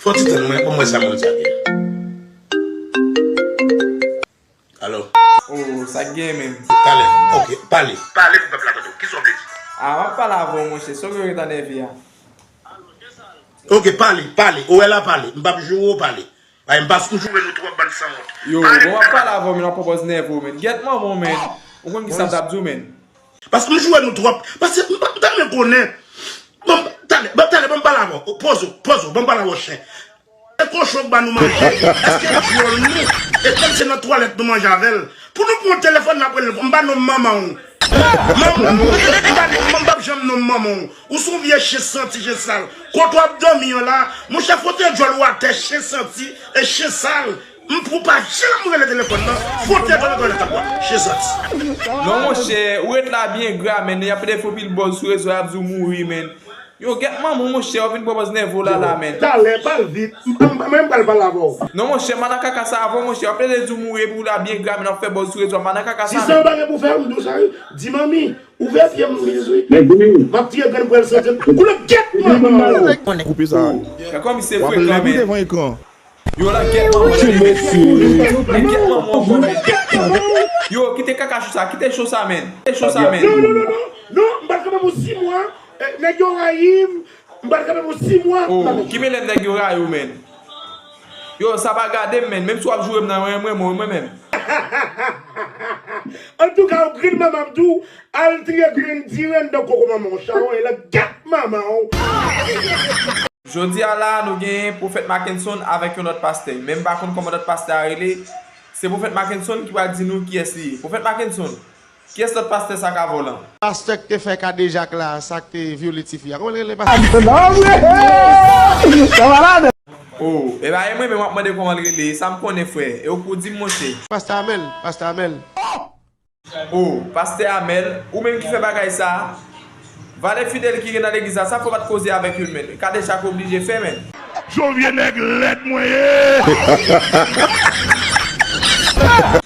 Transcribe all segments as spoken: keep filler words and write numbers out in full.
Fò ti tann mwen, ban m wè sa moun sa gen. Alo. Oh, sa k gen menm? Talè. Ok, pale. Pale pou pèp la tande w. Kisa w vle di? Ah, m ap pale avè w, monchè. Sa w gen ret anève a? Ok, pale, pale. Ou wè la, pale. M p ap joure w, pale. Ay, m pa sou joure nou twòp, bann sanwont. Yo, bon, w ap pale avè w, men w ap pran pòz nève w, men. Gèt manman w, men. Ou konn kisa m t ap di w, men. Paske m joure nou twòp. Paske m pa, m ta renmen konnen. Bon, talè, bon, talè, ban m pale avè w. Poze w, poze w, ban m pale avè w, chen. E kochon k ba nou manje, èske dyòl nou? E kòm se nan twalèt nou manje avè l. Pou nou pran telefòn n ap rele l, m ba non manman w. Manman w, m ba, m p ap janm non manman w. Ou se yon vye chen santi, chen sal. Kote w ap dòmi an la, monchè, fwote dyòl ou atè, chen santi e chen sal. M pou pa janm rele telefòn nan. Fwote dyòl atè, chen santi. Non, monchè, ou ret la byen gra, men y ap pede fè pil buzz sou rezo, y ap di w mouri, men. Yo, gèt manman w, monchè, w ap vin pran pòz nève w la, la, men. Talè, pale vit. M, m, mwen, m pral pale avè w. Non, monchè, manakaka sa avè w, monchè. W ap plede di w mouri epi w la byen gra, men w ap fè buzz sou rezo a. Manakaka sa, men. Si sa w pa gen pou fè, m di w sa, wi. Di manmi, ouvè pye m, Liz, wi. M ap tiye grenn pou l santi l. Koulè gèt manman w. Koupe sa. Kòm se frekan, men. Yo, la gèt manman w, men. Gèt manman w, men. Yo, kite kaka cho sa, kite cho sa, men. Kite cho sa, men. Non, non, non, non. Non, m pral kanpe pou sis mwa. Eh, nèg yo rayi m, m pral kanpe pou sis mwa. Oh, ki men lè nèg yo rayi w, men? Yo, sa pa gade m, men. Menm si w ap joure m nan, mwen, mwen, mwen, mwen menm. Antouka, ou grenn manman m tou, al triye grenn diren nan koko manman w, chawony, la gèt manman w. Jodi a la, nou gen Pwofèt Mackenson avèk yon lòt pastè. Men m pa konn kòman lòt pastè a rele. Se Pwofèt Mackenson ki pral di nou kiyès li ye. Pwofèt Mackenson, kiyès lòt pastè sa k avè w lan? Pastè k te fè kadejak la, sa k te vyole tifi a. Kòman l rele pastè? Oh, e pa e mwen menm w ap mande kòman l rele. Sa m konnen, frè. E ou k pou di m, monchè. Pastè Amèl, pastè Amèl. Oh, pastè Amèl, ou menm ki fè bagay sa a? Valè fidèl ki gen nan legliz la, sa fè w pa t koze avèk youn, men. Kadejak ou oblije fè, men. Jan vye nèg lèd mwen ye!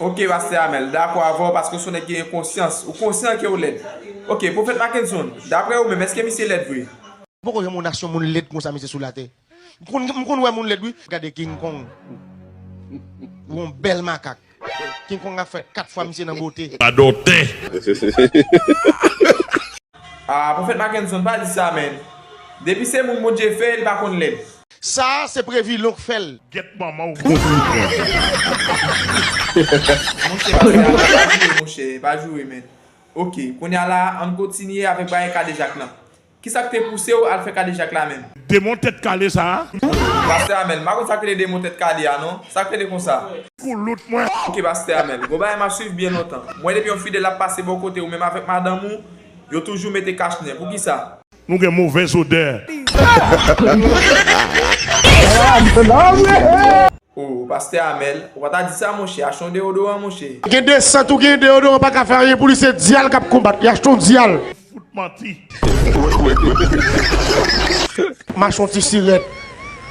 Ok, pastè Amèl, dakò avè w paske w se yon nèg ki gen konsyans. Ou konsyan ke w lèd. Ok, Pwofèt Mackenson, daprè ou menm, èske misye lèd vre? M poko janm wè yon nasyon moun lèd konsa, mesye, sou latè. M konn, m konn wè moun lèd, wi. Gade King Kong. Yon bèl makak. King Kong ap fè kat fwa misye nan bote. Radòtè. Ah, Pwofèt Mackenson, pa di sa, men. Depi se moun Bondye fè, li pa konn lèd. Sa a, se Previlon k fè l. Gèt manman w. Monchè, pa joure, monchè, pa joure, men. Ok, kounye a la, ann kontinye avèk bagay kadejak lan. Kisa k te pouse w al fè kadejak la menm? Demon tèt kale sa a. Pastè Amèl, m pa konn sa k rele demon tèt kale a non. Sa k rele konsa? Koulout mwen. Ok, pastè Amèl, gon bagay m ap swiv byen lontan. Mwen depi yon fidèl ap pase bò kote ou menm avèk madanm ou, yo toujou mete kach nen. Poukisa? Nou gen movèz odè. Oh, pastè Amèl, ou pa ta di sa, monchè. Achte yon deodoran, monchè. Gen de sant ou gen deodoran pa ka fè anyen pou li, se dyal k ap konbat li. Achte yon dyal. Fout manti. M achte yon ti sirèt,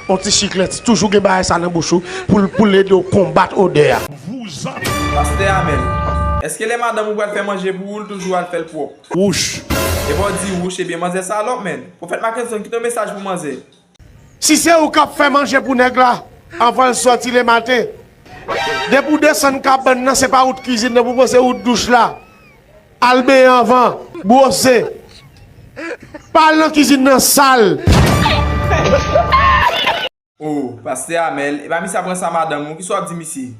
yon ti chiklèt, toujou gen bagay sa nan bouch ou pou l, pou l ede w konbat odè a. Vouzan. Pastè Amèl, èske lè madanm ou pral fè manje pou ou, l toujou al fè l pwòp? Wouch. Epa w di wouch, ebyen manzè salòp, men. Pwofèt Mackenson, kite yon mesaj pou manzè. Si se ou k ap fè manje pou nèg la, anvan l sòti lematen, depi w desann kabann nan, se pa ou t kizin nan, pou w pran se ou t douch la. Al benyen anvan, bwose. Pa al nan kizin nan sal. Oh, pastè Amèl, epa misye ap ranse a madanm ou, kisa w ap di misye?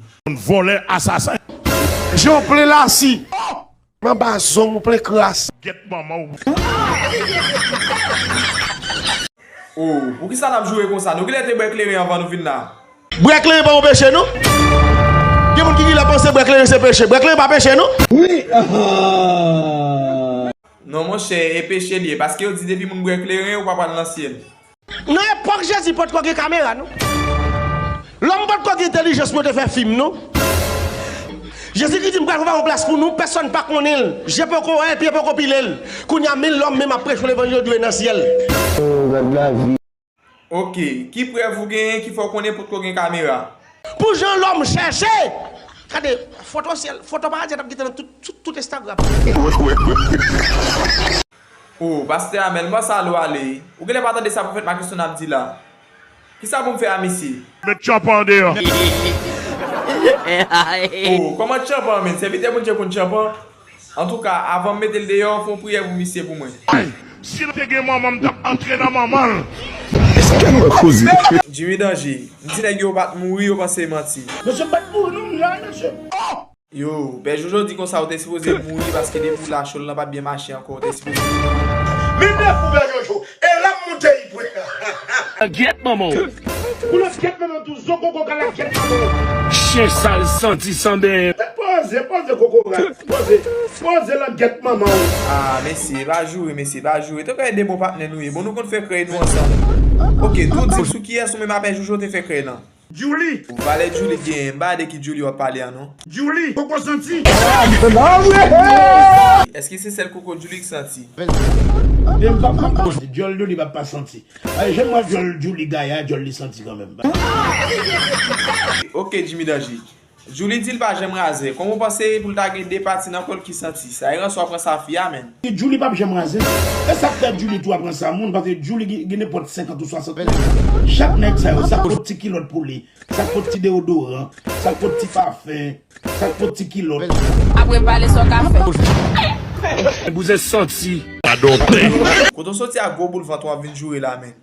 Vòlè, asasen. Jan w plen lasi. Manba zong ou plen kras. Gèt manman w. Oh, poukisa n ap joure konsa? Nou genlè te bwè kleren anvan nou vin la. Bwè kleren pa yon peche, non? Gen moun ki genlè panse bwè kleren se peche. Bwè kleren pa peche, non? Wi, ah. Non, monchè, e peche l ye, paske yo di depi moun bwè kleren, ou pa pral nan syèl. Nan epòk Jezi potko gen kamera, non. Lòm potko gen entèlijans pou yo te fè fim, non. Jezi ki di, "M pral prepare yon plas pou nou, pèsonn pa konnen l. Je poko wè l, pye poko pile l." Kounye a, men lòm menm ap preche levanjil, yo di w nan syèl. Oh, gad lavi. Ok, ki prèv ou genyen ki fè w konnen potko gen kamera? Pou jan lòm chèche! Gade, foto syèl, foto paradi a t ap gentan nan tout, tout, tout Instagram. Oh, pastè Amèl, m pa sa lou ale. Ou genlè pa tande sa Pwofèt Mackenson ap di la. Kisa pou m fè a misye? Met tchanpan an deyò. Oh, kòman tchanpan, men? Sèvitè Bondye konn tchanpan? Antouka, avan m mete l deyò, fè yon priyè pou misye pou mwen. Si l te gen manman, m t ap antre nan manman l. Jimmy Danje, m di nèg yo pa t mouri, yo panse e manti. Mesye, m pa t mouri non, m la, mesye. Yo, Pè Jojo di konsa ou te sipoze mouri paske depi w la cho l lan pa t byen mache ankò, ou te sipoze mouri. Min nèf ou Pè Jojo, e la m moute yi pwen. Gyèt manman w. Koulè gyèt manman w tou, zo koko kala gyèt manman w. Chen sal santi san benyen. Poze, poze kokorat, poze, poze lan gyèt manman w. Ah, mesye, pa joure, mesye, pa joure. Tankou e de bon patnè nou ye, bon nou konn fè krèy nou ansanm. Ok, tou di m sou kiyès ou menm a Pè Jojo te fè krèy lan. Djouly. Valè Djouly genyen, m pa de ki Djouly w ap pale a non. Djouly, koko santi. Èske se sèl koko Djouly k santi? E m p ap, m p ap, djòl Djouly p ap pa santi. Ay, jan m wè djòl Djouly gaya, djòl li santi kanmenm. Ok, Jimmy Danje. Djouly di l pa janm razè. Kòman w panse pou l ta gen de pati nan kò l ki santi? Sa e ranswa pran sa fi a, menn. Djouly p ap janm razè. E sa k fè Djouly tou ap pran sa moun, paske Djouly gen, gen nenpòt senkant ou swasant nèg. Chak nèg sa yo, sa k pot ti kilòt pou li, sa k pot ti deodoran, sa k pot ti pafen, sa k pot ti kilòt. Apre pale sa w ka fè. Bouzen santi. Kote w soti ak gwo boul vant w ap vin joure la, menn?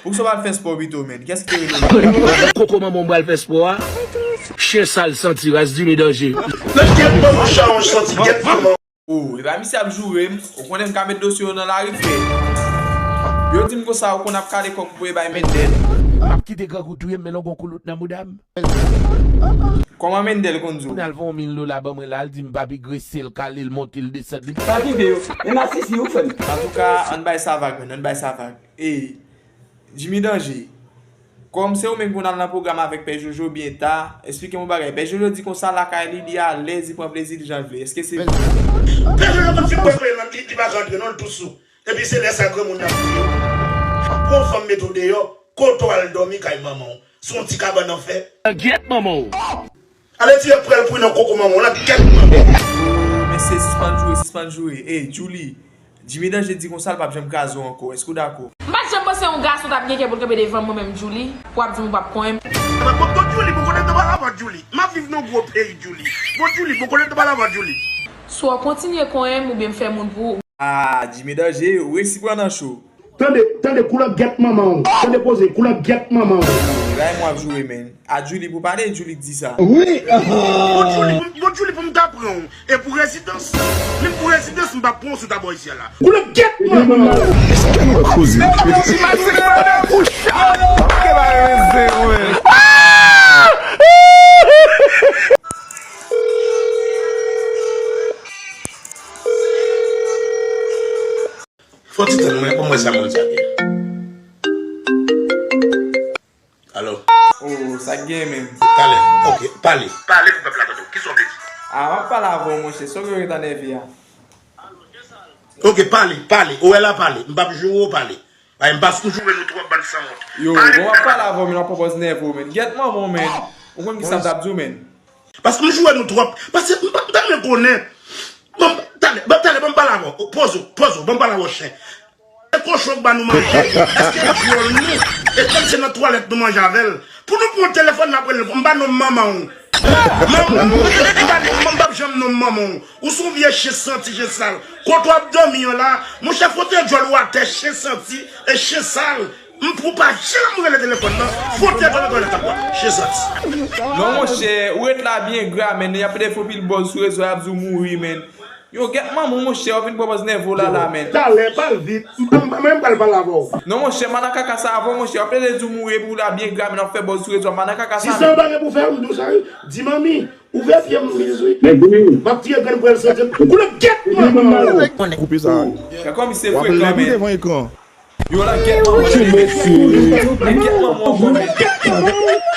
Poukisa w pa al fè spò pito, menn? Kiyès ki te rele w la? Koko manman w pral fè spò a? Chen sal santi, ras Jimmy Danje. Nan gyèt manman w, chawonj santi gyèt manman w. Oh, epa misye ap joure m. Ou konnen m ka met dosye yo nan lari, frè. Yo di m konsa, ou konn ap kale kòk pou e bay Mendel. M ap kite grangou touye m, men lè w gon koulout nan mouda m. Kòman Mendel konn di w? Al fè yon mil dola ban mwen la, al di m pa pi grese l, kale l, monte l, desann li. Pa kite yo. Men masisi, ou fè m. Antouka, ann bay sa vag, menn, ann bay sa vag. E, Jimmy Danje, kòm se ou menm ki konn al nan pwogram avèk Pè Jojo byen ta, esplike m yon bagay. Pè Jojo di konsa lakay li, li alèz, li pran plezi li jan l vle. Èske se vre? Pè Jojo konn se pwèpwè nan li, li pa ka antre non, l tou sou. Epi se lè sa granmoun nan kriye w. Pou yon fanm mete w deyò, kote w al dòmi kay manman w. Se yon ti kabann an fè. Gyèt manman w. Ale tire pwèl pou nan koko manman w la, gyèt manman w. Oh, mesye, sispann joure, sispann joure. Ey, Djouly, Jimmy Danje di konsa l p ap janm kraze w ankò. Èske w dakò? M pa t janm panse yon gason t ap gen kè pou l kanpe devan mwen menm, Djouly, pou w ap di m ou p ap konyen m. Bon, bon, bon, Djouly, bon, konnen te pale avè w, Djouly. M ap viv nan gwo peyi, Djouly. Bon, Djouly, bon, konnen te pale avè w, Djouly. Swa w kontinye konyen m oubyen m fè moun pou ou. Ah, Jimmy Danje, ou resi pran nan cho. Tande, tande, koulè gyèt manman w. Tande poze, koulè gyèt manman w. Bagay mwen ap joure, menn. A Djouly pou pale, Djouly k di sa. Wi, ah. Bon, Djouly, bon, bon, Djouly, pou m ta pran w. E pou rezidans. Menm pou rezidans, m p ap pran w si w ta bò isi a la. Koulè gyèt manman w. Èske nou wè koze? Fò ti tann mwen, ban m wè sa moun sa gen. Alo? Oh, sa k gen menm? Talè. Ok, pale. Pale pou pèp la tande w. Kisa w vle di? Ah, m ap pale avè w, monchè. Sa w gen ret anève a? Ok, pale, pale. Ou wè la, pale. M p ap joure w, pale. Ay, m pa sou joure nou twòp, bann sanwont. Yo, bon, m ap pale avè w, men w ap pran pòz nève w, men. Gyèt manman w, men. Ou konn kisa m t ap di w, men. Paske m joure nou twòp. Paske m pa, m ta renmen konnen. Bon, talè, bon, talè, ban m pale avè w. Poze w, poze w, ban m pale avè w, chen. E kochon k ba nou manje, èske djòl nou? E kòm se nan twalèt nou manje avè l. Pou nou pran telefòn n ap rele l, m ba non manman w. Manman w, m pa, m p ap janm non manman w. Ou se yon vye chen santi, chen sal. Kote w ap dòmi an la, monchè, fwote djòl ou atè, chen santi, e chen sal. M pou pa janm rele telefòn nan, fwote djòl nan twalèt la, chen santi. Non, monchè, ou ret la byen gra, men y ap pede fè pil buzz sou rezo, y ap di w mouri, men. Yo, gyèt manman w, monchè, w ap vin pran pòz nève w la, la, men. Talè, pale vit. M, m, mwen, m pral pale avè w. Non, monchè, manakaka sa avè w, monchè, w ap plede di w mouri epi w la byen gra, men w ap fè buzz sou rezo a, manakaka sa, men. Si sa w pa gen pou fè, m di w sa, wi. Di manmi, ouvè pye m, Miz, wi. M ap tiye grenn pou el santi m. Koulè gyèt manman w. Koupe sa. Gad kòman misye frekan, men. Yo, la gyèt manman w, men. Gyèt manman w, men.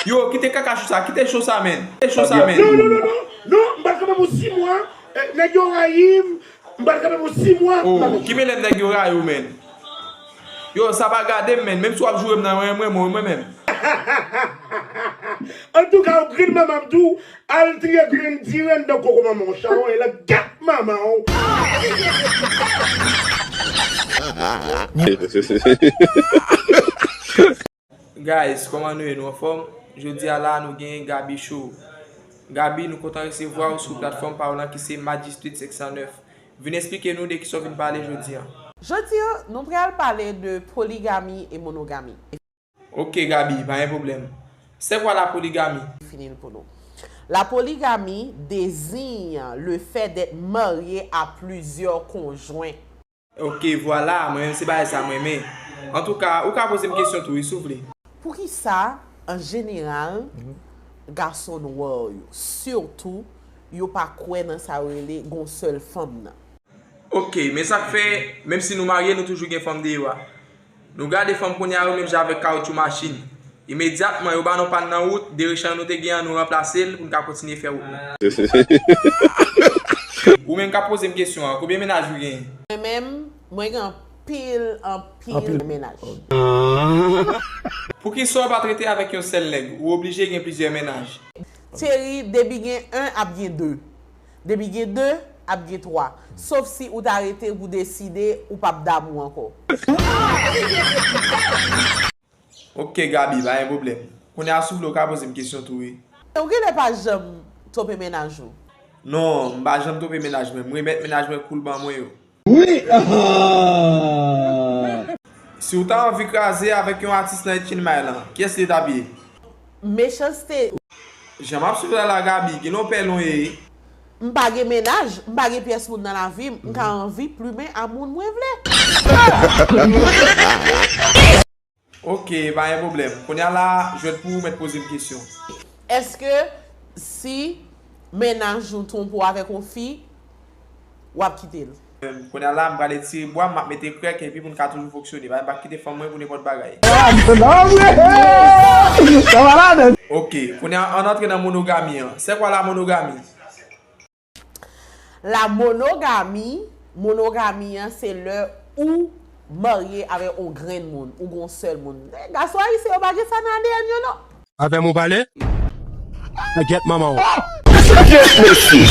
Yo, kite kaka cho sa, kite cho sa, men. Kite cho sa, men. Non, non, non, non. Non, m pa t kanpe pou sis mwa. Eh, nèg yo rayi m, m pa t kanpe pou sis mwa. Oh, ki mele nèg yo rayi w, men? Yo, sa pa gade m, men. Menm si w ap joure m nan, mwen, mwen, mwen, mwen menm. Antouka, w grenn manman m tou, al triye grenn diren nan koko manman w, chawony, la gyèt manman w. Guys, kòman nou ye? Nou anfòm? Jodi a la, nou gen Gaby Show. Gaby, nou kontan resevwa w sou platfòm pa w lan ki se Magic Street senk san nèf. Vin eksplike nou de kisa w vin pale jodi a. Jodi a, nou pral pale de poligami e monogami. Ok, Gaby, pa gen pwoblèm. C'est quoi la polygamie? Fini l pou nou. La polygamie désigne le fait d'être marié à plusieurs conjoints. Ok, vwala, mwen menm se bagay sa mwen renmen. Antouka, ou ka poze m kesyon tou, wi, si w vle. Poukisa, an jeneral, gason nwa yo, sitou, yo pa kwè nan sa yo rele gon sèl fanm nan? Ok, men sa k fè, menm si nou marye, nou toujou gen fanm deyò a. Nou gade fanm kounye a yo menm jan avèk kawoutchou machin. Imedyatman, yo ba nou pàn nan wout, de rechan nou te gen an, nou ranplase l pou n ka kontinye fè wout nou. Ou menm k ap poze m kesyon an, konbyen mennaj ou genyen? Mwen menm, mwen gen anpil, anpil mennaj. Poukisa w pa t rete avèk yon sèl nèg? Ou oblije gen plizyè mennaj. Thierry, depi gen en, ap gen de. Depi gen de, ap gen twa. Sof si ou ta rete, ou deside, ou p ap damou ankò. Ok, Gaby, pa gen pwoblèm. Kounye a, si w vle, ou ka poze m kesyon tou, wi. Ou genlè pa janm twonpe mennaj ou? Non, m pa janm twonpe mennaj mwen. M remèt mennaj mwen kou l ban mwen yo. Wi! Si w ta anvi kraze avèk yon atis nan Etchin May lan, kiyès li t ap ye? Mechanste. Jan m ap swiv la la, Gaby, gen lè w pè lwen ye. M pa gen mennaj, m pa gen pyès moun nan lavi m, m ka anvi plimen a moun mwen vle. Ok, pa gen pwoblèm. Kounye a la, jwèt pou ou, mèt poze m kesyon. Èske si mennaj ou twonpe w avèk yon fi, w ap kite l? Kounye a la, m prale tire bwa, m ap mete krèk, epi pou n ka toujou fonksyone. Pa, m p ap kite fanm mwen pou nenpòt bagay. Ok, kounye a, ann antre nan monogami an. C'est quoi la monogamie? La monogamie, monogami an, se lè ou marye avèk yon grenn moun, ou gon sèl moun. Gason ayisyen yo pa gen sa nan A D N yo, non. Avè m ou pale? Mwen get manman w. Get mesye.